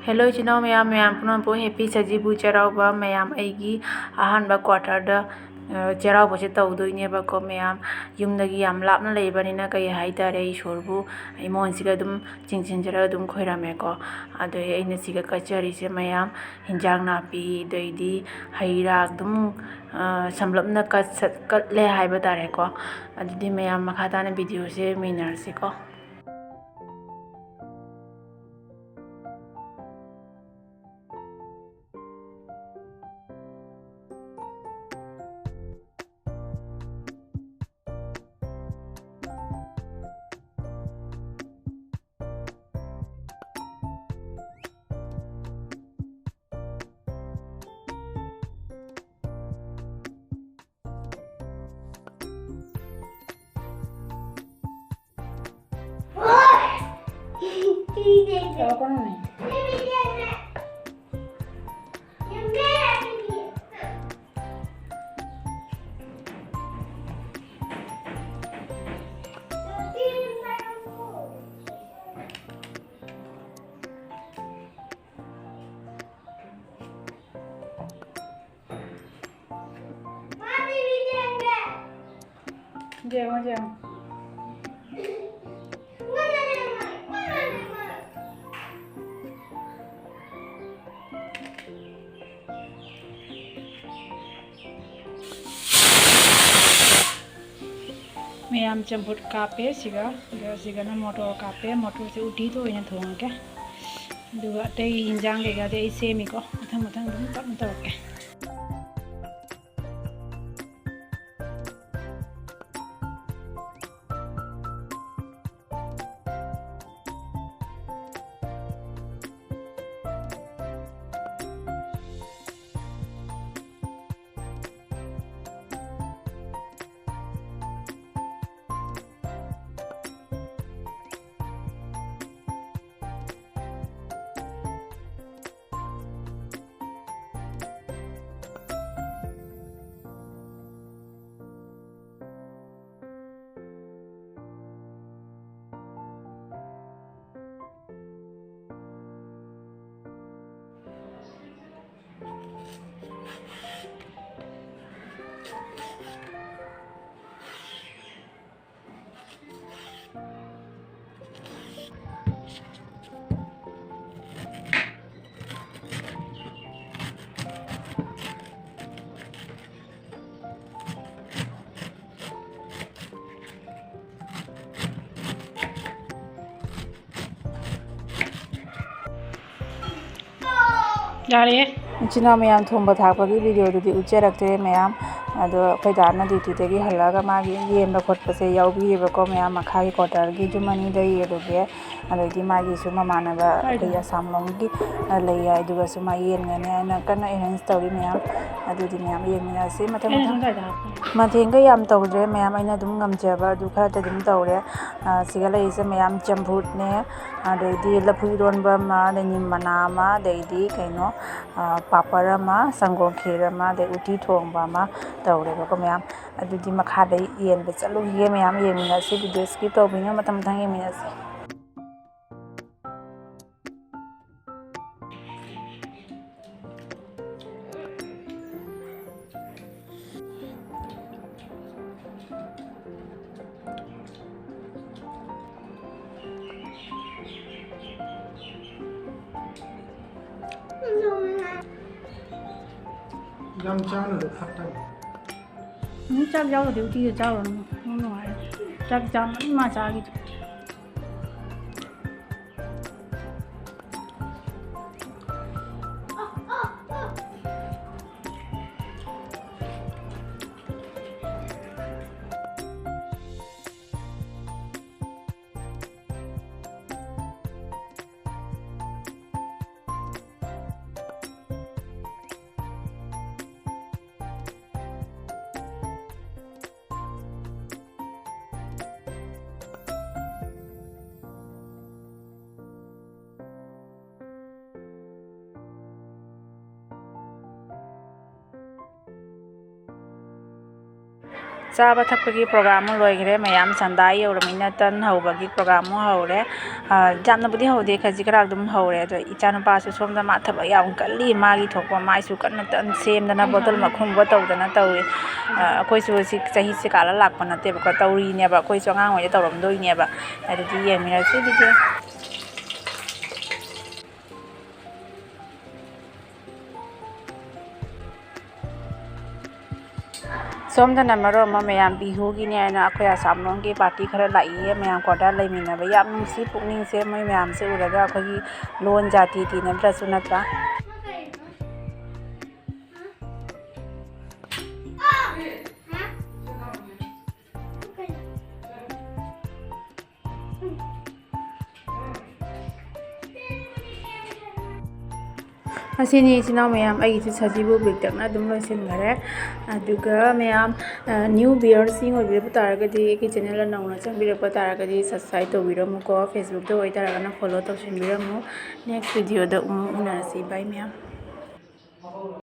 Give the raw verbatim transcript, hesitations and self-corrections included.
Hello ꯏꯆꯤꯟ ꯏꯅꯥꯎ ꯃꯌꯥꯝ, ꯃꯌꯥꯝ ꯄꯨꯝꯅꯃꯛꯄꯨ ꯍꯦꯄꯤ ꯁꯖꯤꯕꯨ ꯆꯩꯔꯥꯎꯕ꯫ ꯃꯌꯥꯝ, ꯑꯩꯒꯤ ꯑꯍꯥꯟꯕ ꯀ꯭ꯋꯥꯇꯔꯗ, ꯑ, ꯆꯩꯔꯥꯎꯕꯁꯦ ꯇꯧꯗꯣꯏꯅꯦꯕꯀꯣ ꯃꯌꯥꯝ꯫ ꯌꯨꯝꯗꯒꯤ ꯌꯥꯝ ꯂꯥꯞꯅ ꯂꯩꯕꯅꯤꯅ, ꯀꯩ ꯍꯥꯏꯇꯥꯔꯦ, ꯏꯁꯣꯔꯕꯨ ꯏꯃꯣꯟꯁꯤꯒ ꯑꯗꯨꯝ ꯆꯤꯡꯁꯤꯟꯖꯔꯒ ꯑꯗꯨꯝ ꯈꯣꯏꯔꯝꯃꯦꯀꯣ꯫ ꯑꯗꯨ ꯑꯩꯅ ꯁꯤꯒ ꯀꯠꯆꯔꯤꯁꯦ ꯃꯌꯥꯝ, ꯍꯤꯟꯖꯥꯡ ꯅꯥꯄꯤ, ꯑꯗꯩꯗꯤ ꯍꯩ ꯔꯥ ꯑꯗꯨꯝ, ꯑ, ꯁꯝꯂꯞꯅ ꯀꯠ-, ꯀꯠꯂꯦ ꯍꯥꯏꯕ ꯇꯥꯔꯦꯀꯣ꯫ ꯑꯗꯨꯗꯤ ꯃꯌꯥꯝ ꯃꯈꯥ ꯇꯥꯅ ꯚꯤꯗꯤꯑꯣꯁꯦ ꯌꯦꯡꯃꯤꯟꯅꯔꯁꯤꯀꯣ꯫ ꯌꯦꯡꯉꯣ, ꯌꯦꯡꯉꯣ꯫ ꯃꯌꯥꯝ ꯆꯝꯐꯨꯠ ꯀꯥꯞꯄꯦ ꯁꯤꯒ, ꯑꯗꯨꯒ ꯁꯤꯒꯅ ꯃꯣꯇꯣꯔ ꯀꯥꯞꯄꯦ꯫ ꯃꯣꯇꯣꯔꯁꯦ ꯎꯇꯤꯗꯣ ꯑꯣꯏꯅ ꯊꯣꯡꯉꯒꯦ꯫ ꯑꯗꯨꯒ ꯑꯇꯩ ꯏꯟꯖꯥꯡ ꯀꯩꯀꯥꯗꯤ ꯑꯩ ꯁꯦꯝꯃꯤꯀꯣ, ꯃꯊꯪ ꯃꯊꯪ ꯑꯗꯨꯝ ꯇꯞꯅ ꯇꯧꯔꯛꯀꯦ꯫ ꯌꯥꯔꯦꯍꯦ꯫ ꯏꯆꯤꯟ ꯏꯅꯥꯎ ꯃꯌꯥꯝ ꯊꯣꯡꯕ ꯊꯥꯛꯄꯒꯤ videoꯗꯨꯗꯤ ꯎꯠꯆꯔꯛꯇ꯭ꯔꯦ ꯃꯌꯥꯝ꯫ ꯑꯗꯣ ꯑꯩꯈꯣꯏ ꯗꯥꯅ dutyꯗꯒꯤ ꯍꯜꯂꯛꯑꯒ ꯃꯥꯒꯤ ꯌꯦꯟꯕ ꯈꯣꯠꯄꯁꯦ ꯌꯥꯎꯕꯤꯔꯦꯕꯀꯣ ꯃꯌꯥꯝ, ꯃꯈꯥꯒꯤ quarterꯒꯤ ꯌꯨꯝ ꯑꯅꯤꯗ ꯌꯦꯜꯂꯨꯒꯦ꯫ ꯑꯗꯩꯗꯤ ꯃꯥꯒꯤꯁꯨ ꯃꯃꯥꯟꯅꯕ ꯑꯩꯈꯣꯏꯒꯤ ꯑꯁꯥꯝ ꯂꯣꯝꯒꯤ, ꯑ, ꯂꯩ ꯍꯥꯏ, ꯑꯗꯨꯒꯁꯨ ꯃꯥ ꯌꯦꯟꯒꯅꯤ ꯍꯥꯏꯅ ꯀꯟꯅ arrange ꯇꯧꯔꯤ ꯃꯌꯥꯝ꯫ ꯑꯗꯨꯗꯤ ꯃꯌꯥꯝ ꯌꯦꯡꯃꯤꯟꯅꯁꯤ ꯃꯊꯪ ꯃꯊꯪ꯫ ꯃꯊꯦꯜꯒ ꯌꯥꯝ ꯇꯧꯗ꯭ꯔꯦ ꯃꯌꯥꯝ, ꯑꯩꯅ ꯑꯗꯨꯝ ꯉꯝꯖꯕ ꯑꯗꯨ ꯈꯔꯗꯤ ꯑꯗꯨꯝ ꯇꯧꯔꯦ꯫ ꯑ, ꯁꯤꯒ ꯂꯩꯔꯤꯁꯦ ꯃꯌꯥꯝ ꯆꯝꯐꯨꯠꯅꯦ, ꯑꯗꯩꯗꯤ ꯂꯐꯨ ꯏꯔꯣꯟꯕ ꯑꯃ, ꯑꯗꯩ ꯅꯤꯝ ꯃꯅꯥ ꯑꯃ, ꯑꯗꯩꯗꯤ ꯀꯩꯅꯣ, ꯑ, ꯄꯥꯄꯔ ꯑꯃ, ꯁꯪꯒꯣꯝ ꯈꯦꯔ ꯑꯃ, ꯑꯗꯩ ꯎꯇꯤ ꯊꯣꯡꯕ ꯑꯃ ꯇꯧꯔꯦꯕꯀꯣ ꯃꯌꯥꯝ꯫ ꯑꯗꯨꯗꯤ ꯃꯈꯥꯗ ꯌꯦꯟꯕ ꯆꯠꯂꯨꯈꯤꯒꯦ ꯃꯌꯥꯝ, ꯌꯦꯡꯃꯤꯟꯅꯁꯤ꯫ Video skip ꯇꯧꯕꯤꯅꯨ, ꯃꯊꯪ ꯃꯊꯪ ꯌꯦꯡꯃꯤꯟꯅꯁꯤ꯫ ꯌꯥꯝ ꯆꯥꯅꯨꯗ, ꯐꯠꯇꯕꯅꯤ꯫ ꯎꯝ, ꯆꯥꯛ ꯌꯥꯎꯗꯦ, ꯎꯇꯤꯒ ꯆꯥꯔꯨꯔꯅꯨ꯫ ꯅꯨꯡꯉꯥꯏꯔꯦ꯫ ꯆꯥꯛ ꯆꯥꯃꯟ ꯃꯥ ꯆꯥꯈꯤꯗ꯭ꯔꯦ꯫ ꯆꯥꯕ ꯊꯛꯄꯒꯤ program ꯑꯃ ꯂꯣꯏꯈ꯭ꯔꯦ꯫ ꯃꯌꯥꯝ ꯆꯟꯗꯥ ꯌꯧꯔꯕꯅꯤꯅ ꯇꯟ ꯍꯧꯕꯒꯤ program ꯑꯃ ꯍꯧꯔꯦ꯫ ꯑ, ꯌꯥꯝꯅꯕꯨꯗꯤ ꯍꯧꯗꯦ, ꯈꯖꯤꯛ ꯈꯔ ꯑꯗꯨꯝ ꯍꯧꯔꯦ꯫ ꯑꯗꯣ ꯏꯆꯥꯅꯨꯄꯥꯁꯨ ꯁꯣꯝꯗ ꯃꯥ ꯊꯕꯛ ꯌꯥꯝ ꯀꯜꯂꯤ꯫ ꯃꯥꯒꯤ ꯊꯣꯛꯄ ꯃꯥꯏꯁꯨ ꯀꯟꯅ ꯇꯟ ꯁꯦꯝꯗꯅ, ꯕꯣꯇꯜ ꯃꯈꯨꯝꯕ ꯇꯧꯗꯅ ꯇꯧꯔꯤ꯫ ꯑ, ꯑꯩꯈꯣꯏꯁꯨ ꯍꯧꯖꯤꯛ ꯆꯍꯤꯁꯦ ꯀꯥꯜꯂ ꯂꯥꯛꯄ ꯅꯠꯇꯦꯕꯀꯣ, ꯇꯧꯔꯤꯅꯦꯕ꯫ ꯑꯩꯈꯣꯏꯁꯨ ꯑꯉꯥꯡ ꯑꯣꯏꯅ ꯇꯧꯔꯝꯗꯣꯏꯅꯦꯕ꯫ ꯑꯗꯨꯗꯤ ꯌꯦꯡꯃꯤꯟꯅꯁꯤ video꯫ ꯁꯣꯝꯗꯅ ꯃꯔꯣꯟ ꯑꯃ ꯃꯌꯥꯝ ꯕꯤꯍꯨꯒꯤꯅꯦ ꯍꯥꯏꯅ ꯑꯩꯈꯣꯏ ꯑꯁꯥꯝ ꯂꯣꯝꯒꯤ party ꯈꯔ ꯂꯥꯛꯏꯌꯦ, ꯃꯌꯥꯝ quarter ꯂꯩꯃꯤꯟꯅꯕ꯫ ꯌꯥꯝ ꯅꯨꯡꯁꯤ ꯄꯨꯛꯅꯤꯡꯁꯦ ꯃꯣꯏ ꯃꯌꯥꯝꯁꯦ ꯎꯔꯒ, ꯑꯩꯈꯣꯏꯒꯤ ꯂꯣꯟ ꯖꯥꯇꯤ ꯇꯤꯟꯅꯗ꯭ꯔꯁꯨ ꯅꯠꯇ꯭ꯔꯥ? ꯑꯁꯤꯅꯤ ꯏꯆꯤꯟ ꯏꯅꯥꯎ ꯃꯌꯥꯝ, ꯑꯩꯒꯤꯁꯨ ꯁꯖꯤꯕꯨ ꯄꯤꯛꯇꯛꯅ ꯑꯗꯨꯝ ꯂꯣꯏꯁꯤꯟꯈꯔꯦ꯫ ꯑꯗꯨꯒ ꯃꯌꯥꯝ, ꯑ, new viewers ꯁꯤꯡ ꯑꯣꯏꯕꯤꯔꯛꯄ ꯇꯥꯔꯒꯗꯤ, ꯑꯩꯒꯤ channel ꯅꯧꯅ ꯆꯪꯕꯤꯔꯛꯄ ꯇꯥꯔꯒꯗꯤ, subscribe ꯇꯧꯕꯤꯔꯝꯃꯨꯀꯣ꯫ Facebook ꯇ ꯑꯣꯏꯇꯥꯔꯒꯅ follow ꯇꯧꯁꯤꯟꯕꯤꯔꯝꯃꯨ꯫ Next video ꯗ ꯑꯃꯨꯛ ꯎꯅꯔꯁꯤ꯫ Bye ꯃꯌꯥꯝ꯫